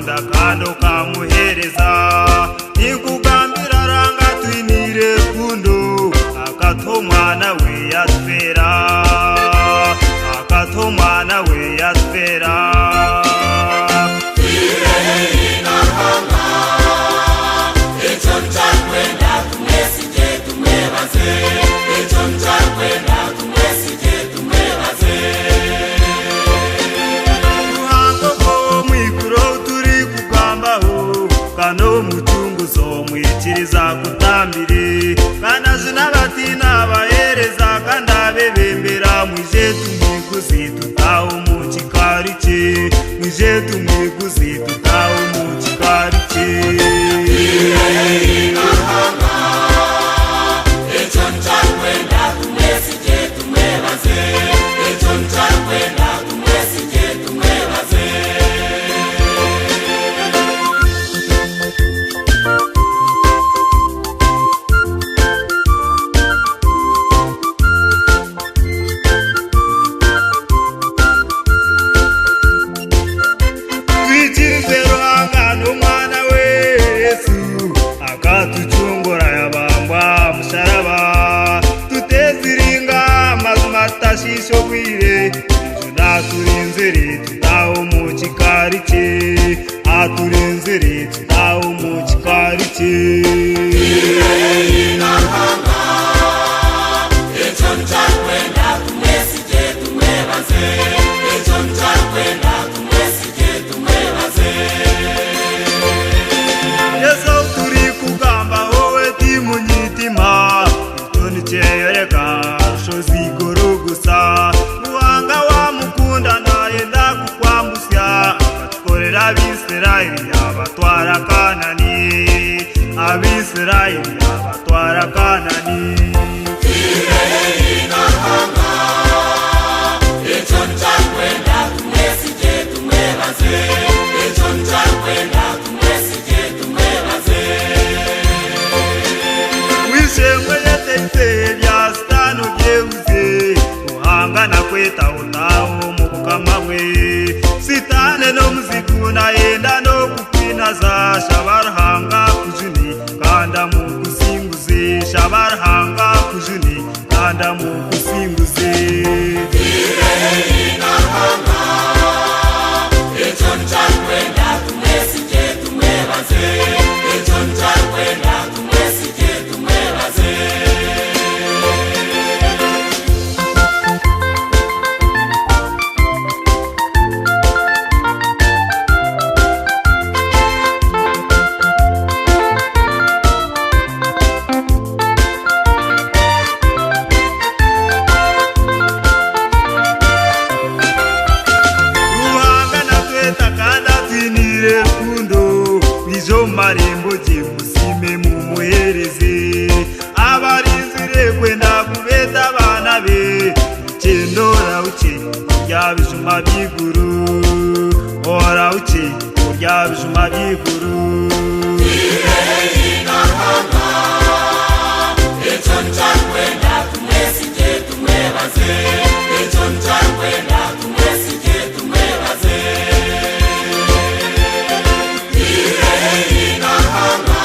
Okamwikiriza kandi okamuheereza. Ninkugambira Ruhanga atwiniire rukundo, akatuha omwana we yatufeera. Akatuha omwana we yatufeera. Twirire haihi na Ruhanga, ekyo nikyo arikwenda tumwesigye tumwebaze, ekyo nikyo arikwenda tumwesigye tumwebaze. Ruhanga ogwo ow'omu iguru ou turikugambaho, ka n'omucunguzi omwikiriza akutambire, kandi ajuna abatiina abaheereza kandi abebembera, mwije tumwiguze tutaahe omu kikaari kye, mwije tumwiguze tutaahe omu kikaari kye. Twirire haihi na Ruhanga, ekyo nikyo arikwenda tumwesigye tumwebaze, ekyo nikyo arikwenda tumwesigye tumwebaze. Twikirize Ruhanga n'Omwana we Yesu, akatucungura yabambwa aha musharaba. Tuteziringa amazima tutashiisha obwire, Omujuni aturinzire tutaahe omu kikaari kye, aturinzire tutaahe omu kikaari kye. Twirire haihi na Ruhanga, ekyo nikyo arikwenda tumwesigye tumwebaze, ekyo nikyo arikwenda tumwesigye tumwebaze. Yesu ou turikugambaho we ti munyitima, ekyo nikyeyoreka aha rushozi Gorogosa. Ruhanga wamukunda nayenda kukwambusya, akakikorera Abaisraeli yabatwara Kanani, Abaisraeli yabatwara Kanani. Twirire haihi na Ruhanga, ekyo nikyo arikwenda tumwesigye tumwebaze, ekyo nikyo arikwenda tumwesigye tumwebaze. W'eishe-emwe yeteise ebya Sitaane obyehuze, Ruhanga nakweta otaahe omu bukama bwe. Sitaane n'omuzigu nayenda n'okukwinaza, shaba Ruhanga akujune kandi amukusinguze, shaba Ruhanga akujune kandi amukusinguze. Twirire haihi na Ruhanga, ekyo nikyo arikwenda tumwesigye tumwebaze, ekyo nikyo arikwenda tumwesigye tumwebaze. Ruhanga natweta kandi atwiniire rukundo, mwije omu marembo gye musiime mumuheereze. Abarinzire kwenda kubeeta abaana be, mukyende orahukye kurya bijuma by'eiguru, orahukye kurya bijuma by'eiguru. Twirire haihi na Ruhanga, ekyo nikyo arikwenda tumwesigye tumwebaze, ekyo nikyo arikwenda tumwesigye tumwebaze. Twirire haihi na Ruhanga,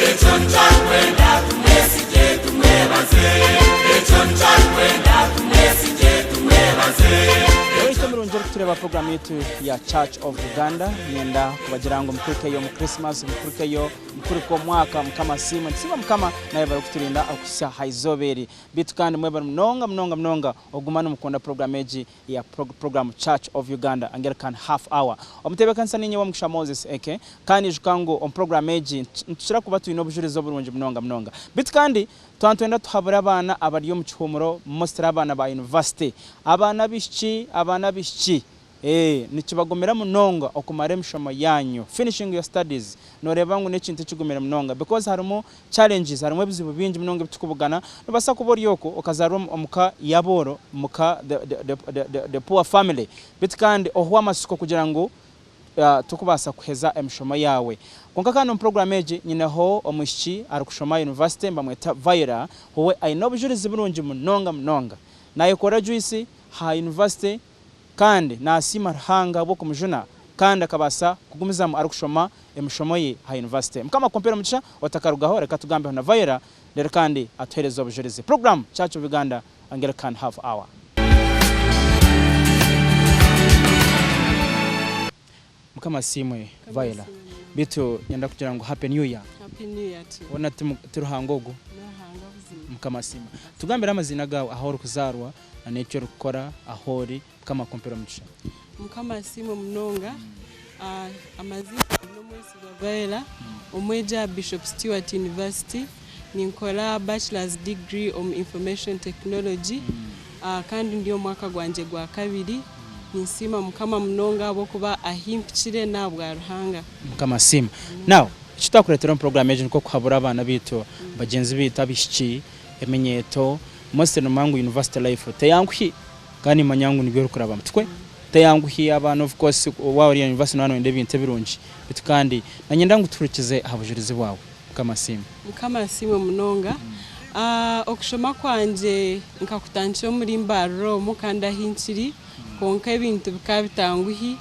ekyo nikyo arikwenda tumwesigye tumwebaze, ekyo nikyo arikwenda tumwesigye tumwebaze. Oweitu omurungi orikutureeba puroguramu yaitu ya Church of Uganda, niinyenda kubagira ngu mukurikeyo omu Christmas, mukurikeyo mukurike omwaka, Mukama asiimwe. Nitusiima Mukama naayebare kuturinda okuhitsya aha izooba eri. Beitu kandi mwebare munonga munonga munonga okuguma nimukunda puroguramu egi ya puroguramu Church of Uganda Anglican Half Hour. Omutebeekanisa niinye Womugisha Moses Eke kandi ijuka ngu omu puroguramu egi nitukira kuba twine obujurizi oburungi munonga munonga. Beitu kandi Twaba nitwenda tuhabure abaana abari omu kihuumuro mostly abaana ba university. Abaana abaishiki, abaana abaishiki eeh nikibagumira munonga okumara emishomo yaanyu, finishing your studies noreeba ngu nekintu ekigumire munonga because harimu challenges, harimu ebizibu bingi munonga ebitukubugana. Nobaasa kuba ori okwo okazaarwa omuka y'abooro, omuka the the the the poor family beitu kandi ohwa amatsiko kugira ngu Tokubaasa kuheza emishomo yaawe. Kwonka kandi omu puroguraamu egi nyineho omwishiki arikushoma yunivasite nibamweta Viola we aine obujurizi burungi munonga munonga. Naayekorera juyisi aha yunivasite kandi naasiima Ruhanga ahabw'okumujuna. kandi akabaasa kugumizamu arikushoma emishomo ye aha yunivasite. Mukama akumpere omugisha otakarugaho reka tugambeho na Viola reero kandi atuheereze obujurizi. Puroguraamu Church of Uganda Anglican Half Hour. Mukama asiimwe Viola. Beitu nyenda kugira ngu Happy New Year. Happy New Year too. Hoona ti Ruhanga ogu? Ni Ruhanga buzima. Mukama asiimwe. Tugambire amaziina gaawe, ahu orikuzaarwa na n'eki orikukora, ahu ori. Mukama akumpere omugisha. Mukama asiimwe munonga. Amaziina Nomwesigwa Viola, omwegi aha Bishop Stuart University. Ninkora Bachelor's degree omu Information Technology kandi ndi omu mwaka gwangye gwa kabiri. Ninsiima Mukama munonga ahabw'okuba ahi mpikire n'ahabwa Ruhanga. Mukama asiimwe. Now, eki twakureetera omu program egi nikwo kuhabura abaana baitu, bagyenzi baitu abaishiki, eminyeeto, mostly nomanya ngu university life teyanguhi kandi nimanya ngu nibyo orikurabamu tikwe? Teyanguhi abaana of course waaba ori aha university nooba noyenda ebintu ebirungi beitu kandi nanyenda ngu tuhurikize aha bujurizi bwawe. Mukama asiimwe. Mukama asiimwe munonga. Okushoma kwangye nkakutandikira omuri Mbarara omu kandi ahi nkiri kwonka ebintu bikaba bitanguhi.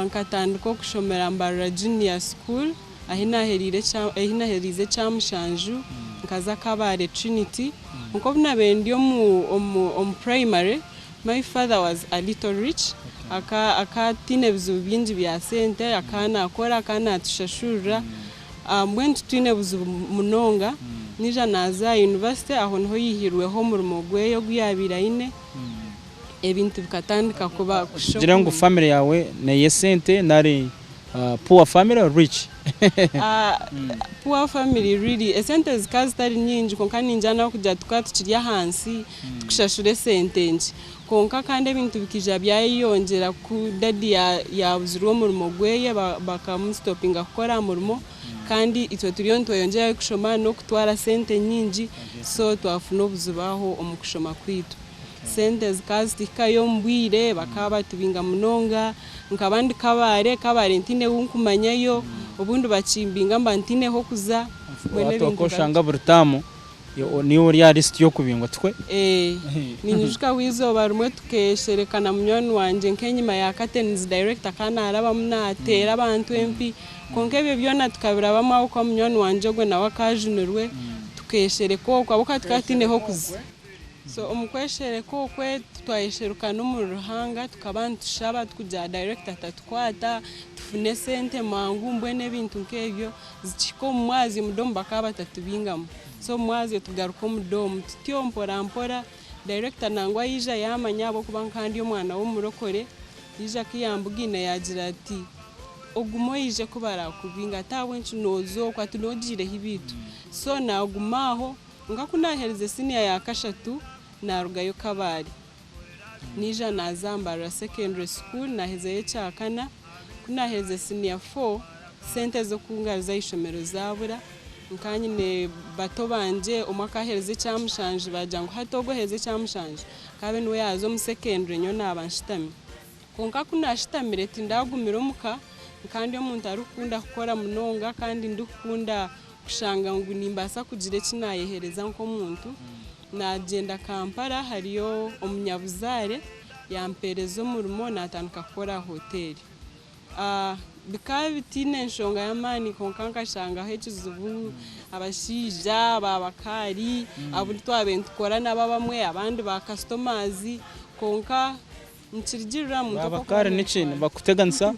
Nkatandika okushomera Mbarara Junior School ahi naheriize ekyamushanju nkaza Kabale Trinity. Kwonka obu nabaire ndi omu primary, my father was a little rich, akaba ataine bizibu bingi bya sente, akaba nakora, akaba natushashurira. Mbwenu titwine buzibu munonga. Naija naaza aha yunivasite aho niho yaihirweho omurimo gwe ogu yaabaire aine, ebintu bikatandika kuba kusha Tugire ngu famire yaawe n'ey'esente nari poor family or rich? Poor family really. Esente zikaba zitari nyingi kwonka ningira n'ahabw'okugira tukaba tukiri ahansi tukushashura esente nkye. Kwonka kandi ebintu bikaija byayeyongyera ku dadi yaabuzirwe omurimo gweye bakamusitopinga kukora aha murimo kandi itwe turiyo nitweyongyerayo kushoma n'okutwara sente nyingi so twafuna obuzibu aho omu kushoma kwaitu. Sente zikaba zitahikayo omu bwire bakaba batubinga munonga nkaba ndi Kabale, Kabale ntiine ou nkumanyayo obundi bakimbinga mba ntiine h'okuza mbwenu ebintu Oshanga buri taamu Niiwe ori aha lisiti y'okubingwa, tikwe? Ee. Ninyijuka eizooba rimwe tukeshereka na munywani wangye nk'enyima ya curtains director akaba naarabamu naateera abantu empi. Kwonka ebyo byona tukabirabamu ahabw'okuba munywani wangye ogwo nawe akaba ajunirwe, tukeshereka okwo ahabw'okuba tukaba tutaine h'okuza. So omu kweshereka okwe twayeshereka n'omuri Ruhanga tukaba nitushaba tukugira director atatukwata, tufune esente mangu mbwenu ebintu nk'ebyo. Zikihika omu mwazyo omu doomu bakaba batatubingamu. So omu mwazyo tugaruka omu doomu tutyo mpora mpora. Director nangwa yaija yaamanya ahabw'okuba nkaba ndi omwana w'omurokore, yaija ku yambugaine yaagira ati, Ogume oije ku baraakubinga ati ahabw'enki nooza okwo ati noogiirehi beitu? So naaguma aho, kwonka ku naaherize siniya ya kashatu naarugayo Kabale. Naija naaza Mbarara Secondary School naahezayo ekyakana, ku naaherize siniya fo, sente z'okungaruza aha ishomero zaabura, nkaba nyine bato bangye omwe akaheereza ekyamushanju baagira ngu hati ogu oheerize ekyamushanju k'abe niwe yaaza omu secondary nyowe naaba nshutami. Kwonka ku naashutamire tindagumire omuka, nkaba ndi omuntu arikukunda kukora munonga kandi ndikukunda kushanga ngu nimbaasa kugira eki naayeheereza nk'omuntu. Naagyenda Kampala hariyo omunyabuzaare yampeereza omurimo naatandika kukora aha hoteeri. Bikaba bitaine nshonga y'amaani kwonka nkashangaho ekizibu, abashaija baabakaari abu twabaire nitukora nabo abamwe abandi ba kasitomazi kwonka Nikirugirira aha muntu oku Baabakaari okuba niki? naatwara. Nibakuteganisa?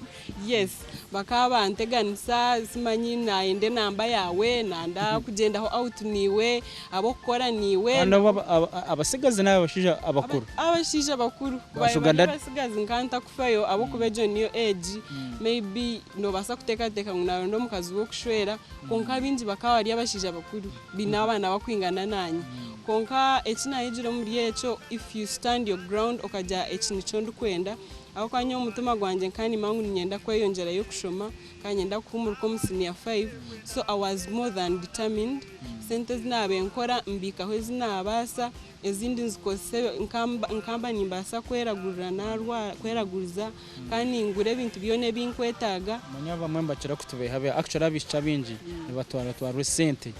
Yes, bakaba banteganisa simanyi nayenda enamba yaawe, nanda kugyendaho out naiwe, ab'okukora naiwe. Kandi abo abatsigazi nari abashaija abakuru? Abashaija bakuru. Ba Ku sugar bari daddy? abatsigazi nkaba ntakufayo ahabw'okuba egyo niyo age, maybe noobaasa kuteekateeka ngu naaronda omukazi w'okushwera, kwonka abaingi bakaba bari abashaija bakuru baine abaana bakwingana naanye. Kwonka eki naayegire omuri ekyo, if you stand your ground okagira eki nikyo ndikwenda, ahabw'okuba nyowe omu mutima gwangye nkaba niimanya ngu niinyenda kweyongyerayo kushoma, nkaba niinyenda kuhuumurika omu senior five, so I was more than determined, sente ezi naabaire nkora mbiikaho ezi naabaasa, ezindi nzikozese nkaba nimbaasa kweragurira naarwara, kweraguriza kandi ningura ebintu byona ebi nkwetaaga. Manya abamwe nibakira kutubeihabeiha, actually abaishiki abaingi nibatwaratwarwa esente,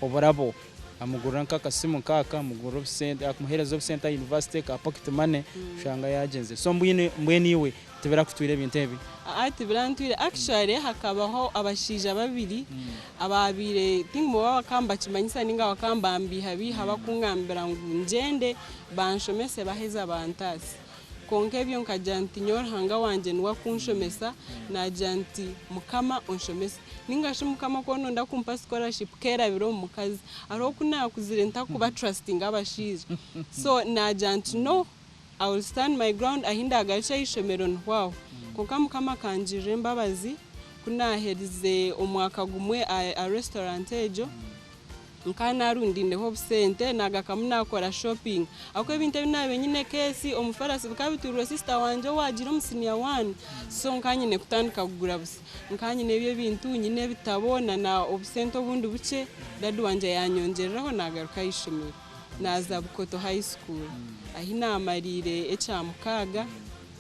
oburabo. Amugurira nk'akasimu nkaaka, amugurira obusente, akumuheereza obusente aha university ka pocket money, oshanga yaagyenzire. So mbwenu mbwenu iwe tibirakutwire ebintu ebi? Aa tibirantwire. Actually hakabaho abashaija babiri abaabaire tinkumanya oba bakaba nibakimanyisa ninga bakaba nibambiihabiiha bakungambira ngu ngyende banshomese baheza bantaase. Kwonka ebyo nkagira nti nyowe Ruhanga wangye niwe akunshomesa, nagira nti Mukama onshomese. Ninga shi Mukama ku orikuba noyenda kumpa scholarship kerabire omu mukazi. Hariho oku naakuzire ntarikuba trustinga abashaija. So nagira nti no, I will stand my ground ahi ndaagarukye aha ishomero niho aho. Kwonka Mukama akangirira embabazi, ku naaherize omwaka gumwe aha restaurant egyo, Nkaba naarundaineho obusente, naagarukamu naakora shopping. Ahabw'okuba ebintu ebi naabaire nyine keesi, omufarasi bikaba bitwirwe sister wangye owaagiire omu senior one. So nkaba nyine kutandika kugura busa. Nkaba nyine ebyo ebintu, nyine ebitabo na na obusente obundi bukye, dadi wangye yaanyongyereraho naagaruka aha ishomero. Naaza Bukoto High School ahi naamariire ekyamukaaga.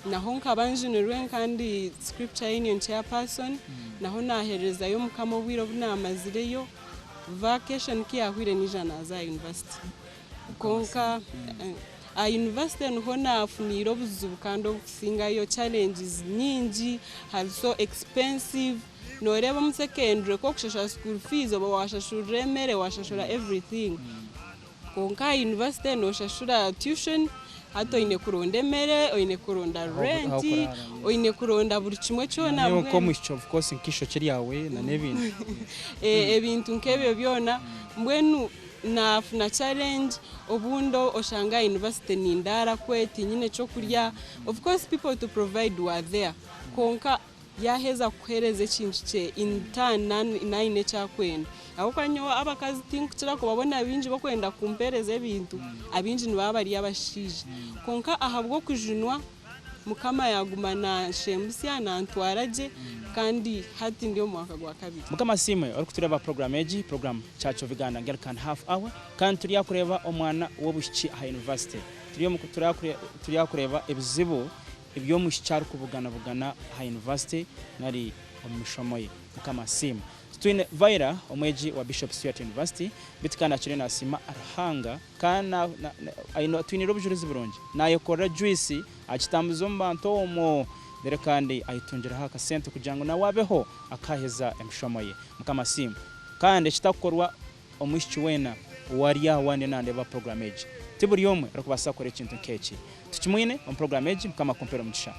Naho nkaba njunirwe nkaba ndi Scripture Union Chairperson, naho naaheerezayo Mukama obwire obu naamazireyo. Vacation ku yaahwaire naija naaza aha university. Kwonka aha university niho naafuniire obuzibu kandi obukusingayo challenges nyingi, hari so expensive. Nooreeba omu secondary ku orikushashura school fees oba waashashurira emere, waashashura everything. Kwonka aha university nooshashura tuition, hati oine kuronda emere, oine kuronda rent, oine kuronda buri kimwe kyona. Naiwe nk'omwishiki of course nk'eishokye ryawe n'ebindi. Ebintu nk'ebyo byona mbwenu naafuna challenge obundi oshanga aha university nindaara kwe tinyine ky'okurya, of course people to provide were there kwonka Yaaheza kukuheereza ekintu kye in turn naine eki arikwenda. Ahabw'okuba nyowe abakazi tinkukira kubabona baingi barikwenda kumpeereza ebintu, abaingi nibaba bari abashaija. Kwonka ahabw'okujunwa, Mukama yaaguma naanshemutsya, naantwara gye kandi hati ndi omu mwaka gwa kabiri. Mukama asiimwe orikutureeba program egi, program Church of Uganda Anglican Half Hour, kandi turi aha kureeba omwana w'obwishiki aha university. Turi aha kureeba ebizibu eby'omwishiki arikubuganabugana aha yunivasite nari omu mishomo ye. Mukama asiimwe. Tutwine Vaira, omwegi wa Bishop Stuart University, beitu kandi akiriyo nasiima Ruhanga kandi atwiniire obujurizi burungi. Nayekorera juice agitambuza omu bantu omwo reero kandi ayetungiraho akasente kugira ngu nawe abeho akaheza emishomo ye. Mukama asiimwe. Kandi ekitakukorwa Omwishiki weena owari aha waaba naareeba puroguraamu egi, ti buri omwe arikubaasa kukora ekintu nk'eki. Tukimwine omu puroguraamu egi, Mukama akumpere omugisha.